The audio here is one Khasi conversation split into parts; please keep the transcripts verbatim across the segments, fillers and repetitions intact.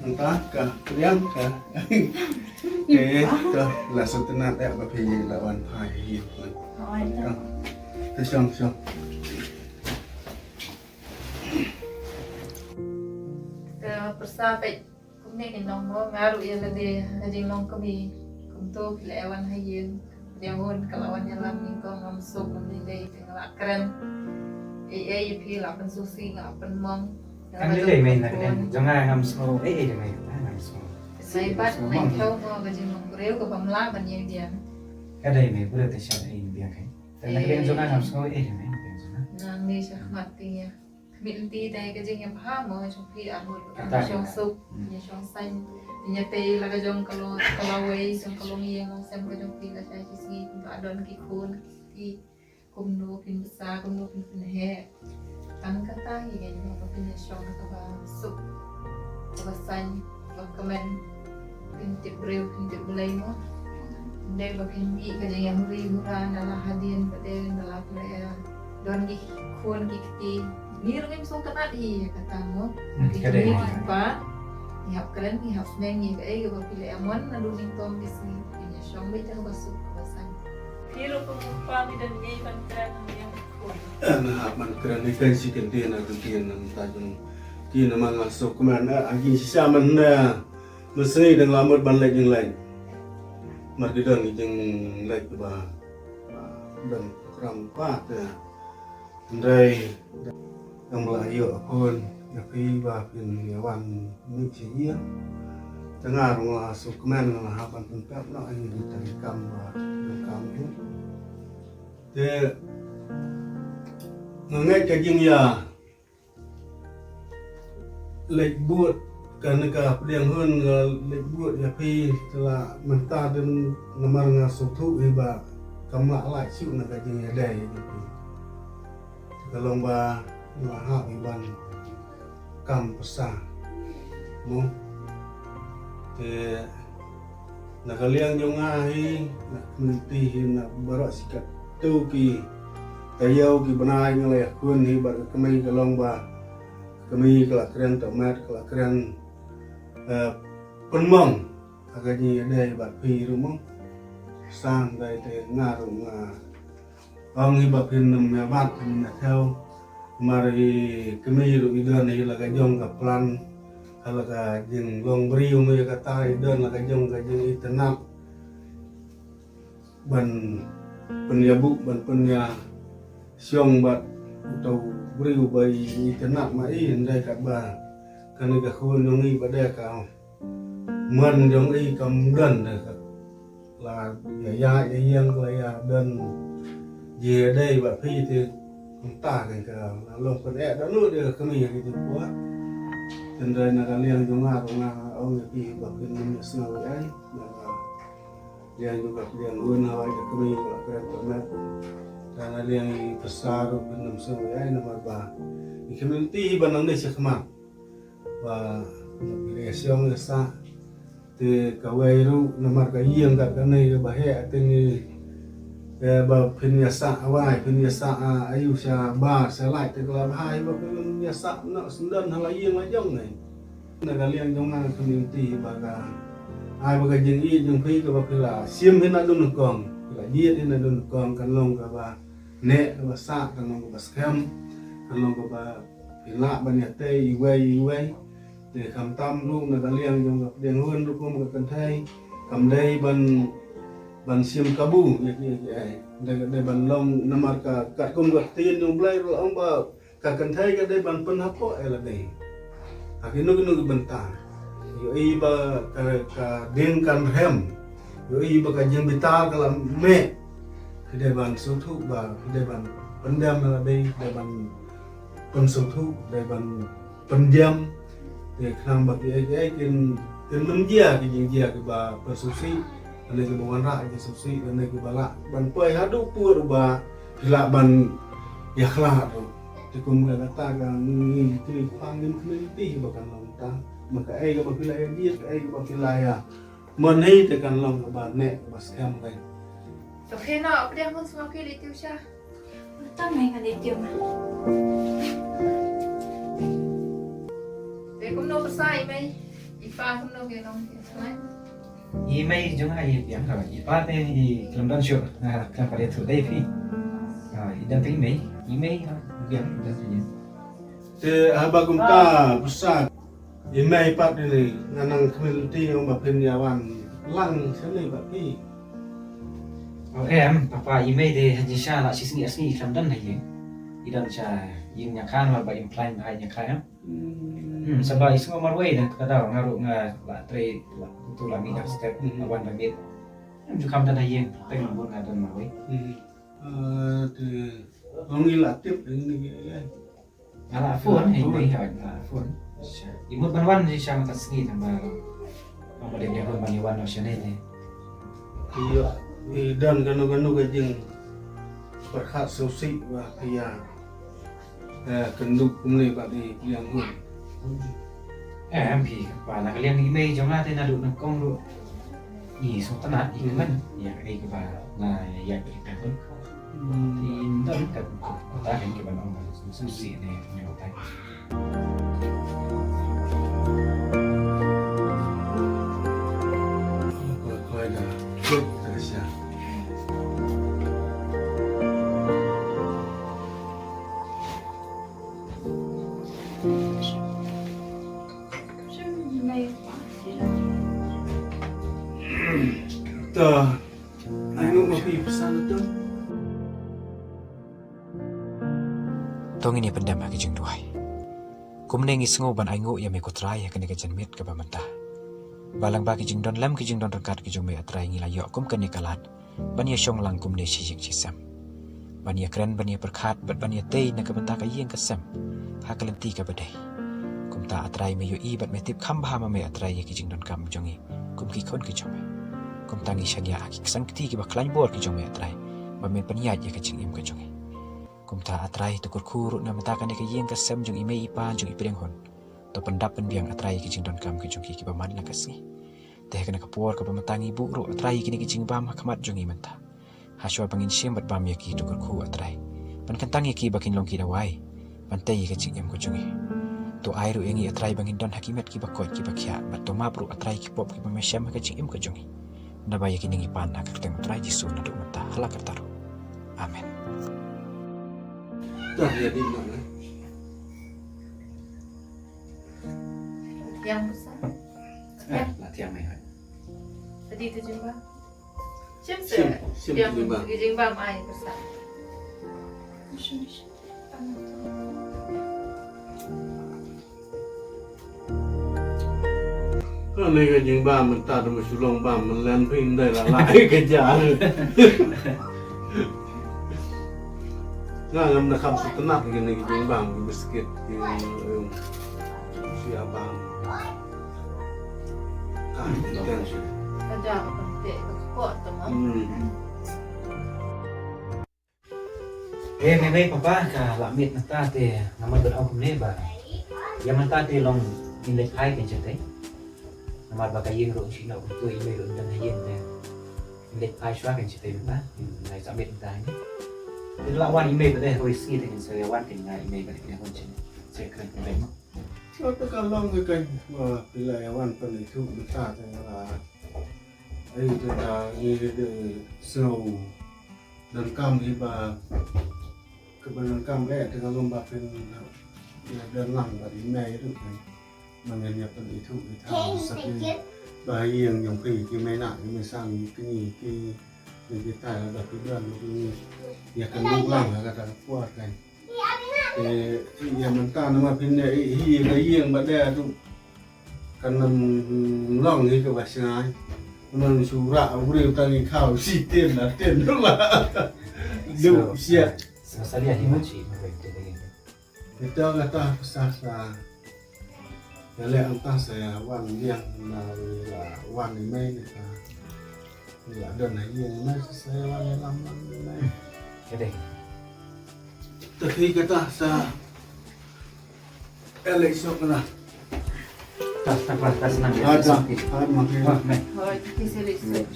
Nangta ka pdiang ka. Te to la sngewtynnat ïa ba phi la wan phai hi. To. To shong shong. Te pyrsa peit kumne ki nong mo nga ruh ïa lade ha jinglong kmie. Kumto phi la wan ha ïing. Pdiang hun ka la wan ïalam nyngkong ngam suk ngam dei dei te nga la kren. Ei ei phi la pynsngewsih nga la pynmong. Kan dei dei mei na ka dei jong nga ngam sngew ei ei dei mei ngam sngew. Sai bat mei thew mo ka jinglong briew ka bym lah ban ïeng biang. Ka dei mei briew te shan ei biang kai. Te na ka dei jong nga ngam sngew ei dei mei biang jong nga. Nang ni shakhmat ti ïa. Khmih lynti dei ka jingïabha mo jong phi arngut ka shong suk, ïa shong saiñ, ïa tei la ka jong ka lawei jong ka longïing longsem ka jong phi la shai shi sngi kumba don ki khun ki kti kumno phin bsa kumno phin pynheh. Tang kata hi ka jong ka phin ïa shong kaba suk kaba saiñ. Ba kmen phin tip briew phin tip Blei mo. Dei ba phin mih ka jingïamri mura na la hadien ba dei na la pynleh don ki khun ki kti. Ngi ruh ngim sngewtynnat hi ïa kata mo. Ki kmie ki kpa ngi hap kren ngi hap sneng ïa kaei kaba phi la ïamon naduh nyngkong ki sngi phin ïa shong beit ha kaba suk kaba saiñ. Phi ruh kum u kpa phi dang ïai ban kren ïa ki khun. Nga hap ban kren ïa ka shi kyntien na kyntien na mynta jong ki namar nga sngewkmen ha ki shisha mynne. Mynsngi dang la mut ban leit jingleit. Mar ki don ki jingleit ba, ba don program pat te. Hynrei dang la ïoh khun ïa phi ba phin ïa wan mih sha ïing. Te nga ruh nga sngewkmen nga hap ban pynpep noh ïa ki tari kam ba donkam hi. Te nga ngeit ka jingïa leit bud kane ka pdiang hun nga leit bud ïa phi te la mynta dang namar nga sngewthuh hi ba kam lah lait shuh na ka jingïadei ïa phi. Te ka long ba nga hap hi ban kam pyrsa mo. Te na ka liang jong nga hi na ka community hi na baroh shi katto ki taïew ki bnai nga la ïakhun hi bad ka kmie ka long ba ka kmie ka la kren tohmet ka la kren eh, pynmong ha ka jingïadei bad phi ruh mo. San dei te nga ruh nga ong hi ba phin nym ïa bat phin nym ïa thew. Mar i kmie ruh i don hi la ka jong ka plan ha la ka jinglong briew mo ïa kata i don la ka jong ka jingitynnat ban pynïabuh ban pynïashong bad uto u briew ba i itynnat ma i hynrei katba kane ka khun jong i ba dei ka mon jong i kam don de ka la ïa ïa ïa ïeng ka la ïa don jingïadei bad phi te kumta kan ka la long pyneh da nu de ka kmie ki tu pua. Hynrei na ka liang jong nga ruh nga ong ïa phi ba phin nym ïa sngew ei ei na ka liang jong ka pdiang hun hawai ka kmie ka la kren tohmet. Te na liang i pyrsa ruh phin nym sngew ei ei namar ba i community hi ba nangne shakhmat. Ba ïa shong ïa sah te kawei ruh namar ka ïing kat kane ba heh te ngi eh, ba phin ïa sah wai phin ïa sah ah, ayu sha bar sha lait te ka la bha ba phin ïa sah na sendon ha la ïing la jong ne. Na ka liang jong nga ka community ba ka ai ba ka jingïeit jong phi ka ba phi la shim hi na dun kong phi la jied hi na dun kong kan long ka ba neh ka ba sah kan long ka ba skhem kan long ka ba Phi lah ban ïatei iwei iwei. Te khamtam ruh na ka liang jong ka pdiang hun ruh kum ka kynthei kam dei ban ban shim kabu ïa ki ïa ki ai. Dei dei ban long namar ka katkum ka ktien jong Blei ruh ong ba ka kynthei ka dei ban pynhapoh ïa lade ha kino kino ki bynta. Ïohi ba ka ka dieng kan rhem. Ïohi ba ka jingbitar ka la meh. Phi dei ban sngewthuh ba phi dei ban pyndem ïa lade, phi dei ban pynsngewthuh, dei ban pyndiam. Te khnang ba kiei kiei kin kin nym jia ki jingjia kiba pynsngewsih lane kiba wanrah ki sngewsih lane kiba lah ban poi haduh pud ba phi lah ban ïakhlad ruh. Te kum ka kata ka ngi ngi ki kpa ngim kmen ti ba kan long ta. Ma kaei kaba phi lah ïa jied, kaei kaba phi lah ïa Mon hi te kan long kaba ne kaba skhem kai. To khie noh, pdiang hon sngap ki leit tiew sha. Tang ngai ngan leit tiew ma. Te kumno pyrsa i mei? I pa kumno ki long ki smai? I mei jong nga i biang ka, i pa te i khlem don shuh, nga khlem pat ïathuh dei phi. Ah, i don te i mei, i mei, ah, biang, i don te i mei. Te haba kumta pyrsa i mei pat ini, nga nang khmih lynti ong ba phin ïa wan lang shane bad phi. Oh, em, papa, i mei te ha jingshisha la shi sngi ar sngi i khlem don ha ïing. I don sha ïing ñiangkha namar ba i mplain ba ha ñiangkha em. Hmm, sa ba i sngew marwei da ka daw nga ruh nga la trei la tu la mih doorstep, hmm, la wan ba miet. Em ju kham don ha ïing, teng bun nga don marwei. Hmm. Eh, te long i la tip ini. Nga la phone, eh, phone. Nga la phone. Sha. I mut ban wan sha mynta sngi tang ba. Tang ba dei ban wan ïa wan noh shane ne. Ïa, i don kano kano ka jingpyrkhat sngewsih ba ïa. Eh, kynduh kumne ba dei pdiang hon. Eh, em phi, ba na ka liang i mei jong nga te naduh nyngkong ruh. I sngewtynnat i kmen ïa kaei kaba nga ïa ka ri ka hun. Hmm. Te ym don ka, ka, kata kan kiba ong ba sngewsih ne, ne utai. Koi, koi da. Koi da sha. Ta, ai ngut ma phi pesan tu. To ngin ïa pyndem ha ki jingduwai. Kumne ngi sngew ban ainguh ïa me ko Trai ha kane ka janmiet kaba mynta. Ba lyngba ki jingdon lem ki jingdon ryngkat ki jong me A Trai ngi la ïoh kum kane ka lad. Ban ïa shong lang kumne shi ïing shi sem. Ban ïa kren, ban ïa pyrkhat, bad ban ïa tei na ka bynta ka ïing ka sem. Ha ka lynti kaba dei. Kumta A Trai me ïohi bad me tip kham bha ma me A Trai ïa ki jingdonkam jong ngi. Kum ki khun ki jong me. Kumta ngi shaniah ha ki ksang kti kiba khlaiñ bor ki jong me A Trai. Ba men pynïaid ïa ka jingim ka jong ngi. Kumta A Trai to kyrkhu ruh na bynta kane ka ïing ka sem jong i mei i pa jong i pdiang hon. To pyndap pynbiang A Trai ïa ki jingdonkam ki jong ki kiba man la ka sngi. Te ha kane ka por kaba mynta ngi buh ruh A Trai ïa kine ki jingbam ha khmat jong ngi mynta. Hashwa ba ngin shim bad bam ïa ki to kyrkhu A Trai. Ban kyntang ïa ki ba kin long ki dawai. Ban tei ïa ka jingim ka jong ngi. To ai ruh ïa ngi A Trai ba ngin don ha ki met kiba koit kiba khiah. Bad to map ruh A Trai ki pop kiba me shem ha ka jingim ka jong ngi. Naba ïa kine ngi pan ha ka kyrteng U Trai Jisu naduh mynta ha la karta ruh. Amen. Dah ïa dei noh. Yang besar. Eh, la thiang mai hoi. Tadi tu jumpa. Shim se. Shim, shim jumpa. Jumpa mai besar. Kane ka jingbam mynta da ma shu long bam mynlen phi ym dei la lah ka jar. Nga ngam da kham sngewtynnat kane ka jingbam ki biskit ki, um, shu ïa bam. Ka intention. Ka jar ka pyntheh ka kpoh tu ma. Hmm. Eh, mei mei papa, ka la miet mynta te, namar ban ong kumne ba ïa mynta te long in leit phai kan shatei. Namar ba ka ïing ruh shu noh kumto, i mei ruh ym don ha ïing te. In leit phai shuwa kan shatei mynta, in lai sa miet mynta hangne. Te la wan i mei ba dei roi sngi te kan sa ïa wan kan nga i mei ba dei kan wan shatei. Sa kren kumne mo. Shuwa te ka long ka kan, ma phi la ïa wan pynithuh mynta te nga la. Ai te da ngi de sngew. Donkam hi ba, kaba donkam eh, te ka long ba phin, eh, don lang bad i mei ruh kan. Ba ngin ïa pynithuh ithuh sa ki ba ha ïing jong phi, ki mei nah, ki mei sang, ki ni, ki, ki tai ba ki don, ki ni. Ïa kynduh lang ha kata ka por kan. Eh, ïa mynta namar phin ïa hi ka ïing ba dei tu. Kan ym long hi kaba shngaiñ. Namar shu rah u briew tang i khaw shi tien la tien la. Duh siat. Sa sa lia hi mo chi mo rei te dei. Kita kata sa sa. Ïa leh anta sa ïa wan biang na la wan i mei ni ka. La don ha ïing na sa ïa wan ïalam lang na. Ka dei. Te phi kata sa ïa leh shok na. Ta, ta, ta, ta, snam. Ah, ta. Ah, ma. Ah, me. Hooid, ki sili suk.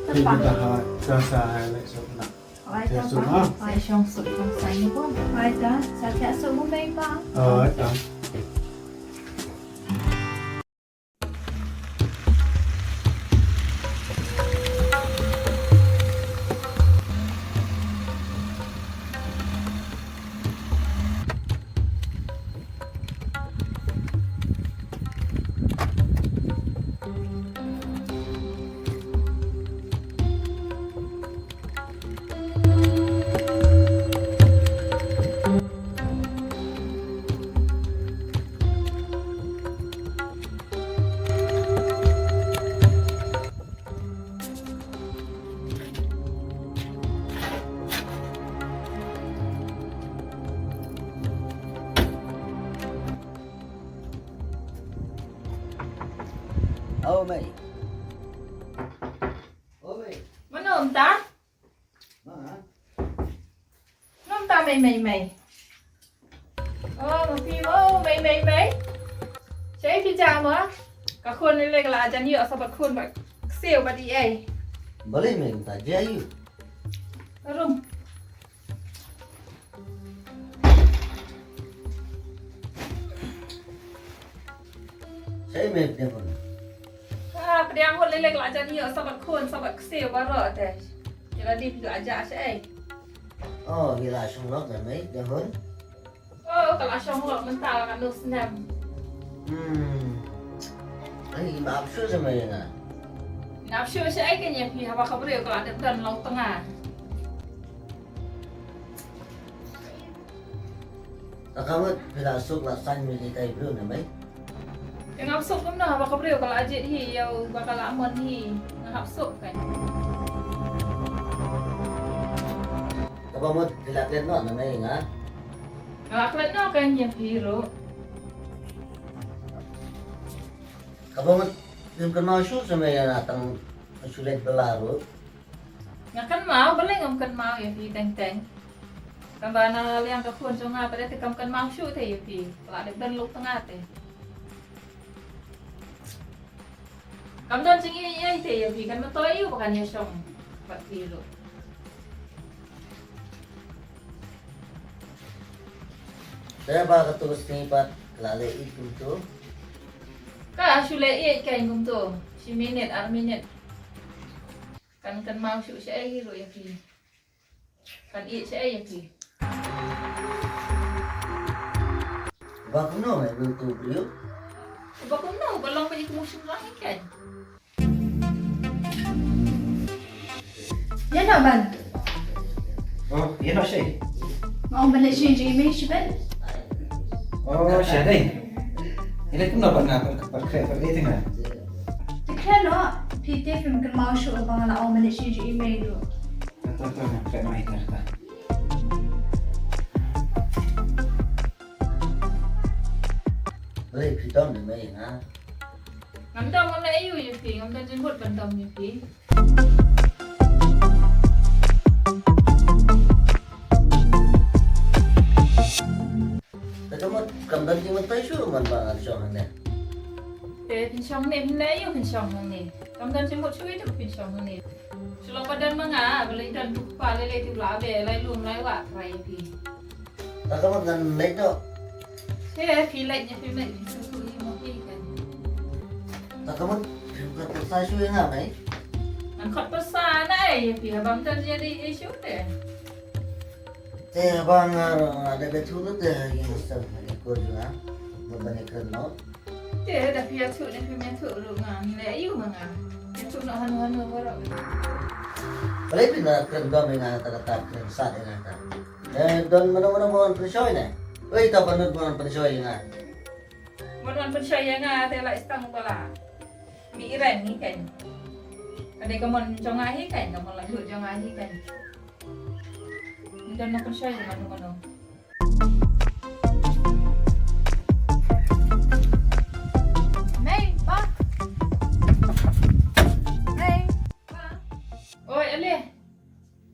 Ki ta ha, ta sa hai le suk na. Hooid, ta, ta, ta. Sa shong suk shong sai ni pun. Hooid, ta. Sa ki suk mu mei pa. Hooid, ta. Oh, mei. Oh, mei. Mano mynta? Ma? Mano mynta mei, mei, mei? Oh, ma phi, oh, mei, mei, mei. Shaei phi jam ma? Ka khun lei lei ka la jan ïoh sa bad khun bad ksiew bad ei ei. Balei mei mynta, jia ïoh? Rum. Shaei mei pdiang hun? Ah, pdiang hun lei lei ka la jan ïoh sa bad khun sa bad ksiew baroh te. Ïa lade phi la jah shaei? Oh, ngi la shong lok na mei pdiang hun. Oh, ka la shong lok mynta la katno snem. Hmm. Ai, ngi ap shuh sa mei ïa nga. Ngi ap shuh shaei kein ïa phi haba ka briew ka la dep don long tnga. Ta ka mut phi la suk la saiñ mei ïa kai briew ne mei? Te ngam suk kumno haba ka briew ka la jied hi ïa uba ka la mon hi, nga hap suk kein. Kaba mut phi la klet noh na mei ïa nga? Nga la klet noh kein ïa phi ruh. Kaba mut phim kynmaw shuh sa mei ïa nga tang shu leit bylla ruh. Nga kynmaw, balei ngam kynmaw ïa phi teng teng. Tang ba na liang ka khun jong nga pat te kam kynmaw shuh te ïa phi. Ka la dep don long tnga te. Kam don jingïeit te ïa phi, kan myntoi ïa u ba kan ïa shong bad phi ruh. Te ba katu ka sngi pat ka la leh ïeit kumtu. Ka shu leh ïeit kein kumtu. Shi minit, ar minit. Kan kynmaw shuh shaei ruh ïa phi. Kan ïeit shaei ïa phi. Ba kumno mei utu briew? Ba kumno, ba long ba ïa ka mushroom lang ïa kein. Ïa na ban. Oh, ïa na shaei? Nga ong ban leit sha ïing jong i mei sha ban. Oh, shaei. Ïa leit kumno ban nga pat khreh pat leit nga. Te khreh noh, phi te phim kynmaw shuh ba nga la ong ban leit sha ïing jong i mei ruh. Ta ta ta, nga khreh noh ïa ta ta. Balei phi dom ïa mei ïa nga? Ngam dom, ngam leh aïu ïa phi, ngam don jingmut ban dom ïa phi. Te ka mut kam don jingmyntoi shuh man ba ngan shong hangne. Te phin shong hangne, phin leh aïu phin shong hangne? Kam don jingmut shuh ïa phi, phin shong hangne. Shu long ba don ma nga, balei don tu kpa lei lei tu la be, lai lum lai wah trai ïa phi. Ta ka mut ngan leit noh. Te phi leit ne phi leit, phi shu shu ïa ma phi kan. Ta ka mut phi khot pyrsa shuh ïa nga mei? Ngan khot pyrsa na ei ïa phi, haba ym don jingïadei ei shuh te. Te haba nga, nga dep ïathuh te ïa nga sdang ïa kur jong nga. Mut ban ïakren noh. Te da phi ïathuh ne phim ïathuh ruh nga, ngi leh aïu ma nga. Ïathuh noh hano hano baroh. Balei phi la kren dom ïa nga kata kata, kren sat ïa nga kata. Eh, don mano mano ba wan pynshoi ne? Oi, ta ba nud ba wan pynshoi ïa nga. Ba wan pynshoi ïa nga te la i stang ba la. Mih i reng hi kein. Ka dei ka mon jong nga hi kein, ka mon la lut jong nga hi kein. Don na pynshoi ïa mano mano. Mei, pa. Mei, pa. Oi, ale.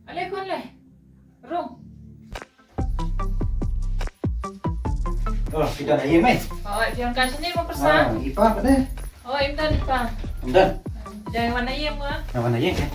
Ale khun le. Rung. Oh, Phi don ha ïing, Mei? Hooid, phi wan kai shane mo Pyrsa? Ah, i Pa pat de. Hooid, im don i Pa. Im don? Dang wan ha ïing mo? Dang wan ha ïing, eh?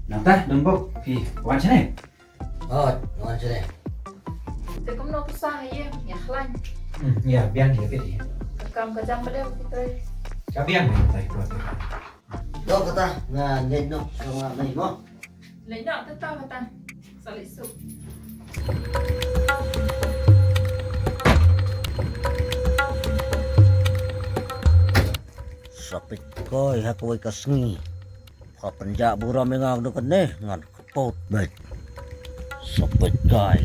Nangta don bok, phi wan shane? Hooid, wan shane. Te kumno Pyrsa ha ïing, ïa khlaiñ? Hmm, ïa biang ïa phi. Ka kam ka jam ba dei phi trei. Ka biang ïa phi trei. To kata, nga leit noh sha nga leit mo. Leit noh, to to kata. Sa leit suk. Sa peit kai ha kawei ka sngi. Ka pynjah burom ïa nga da kane ngan kput beit. Sa peit kai.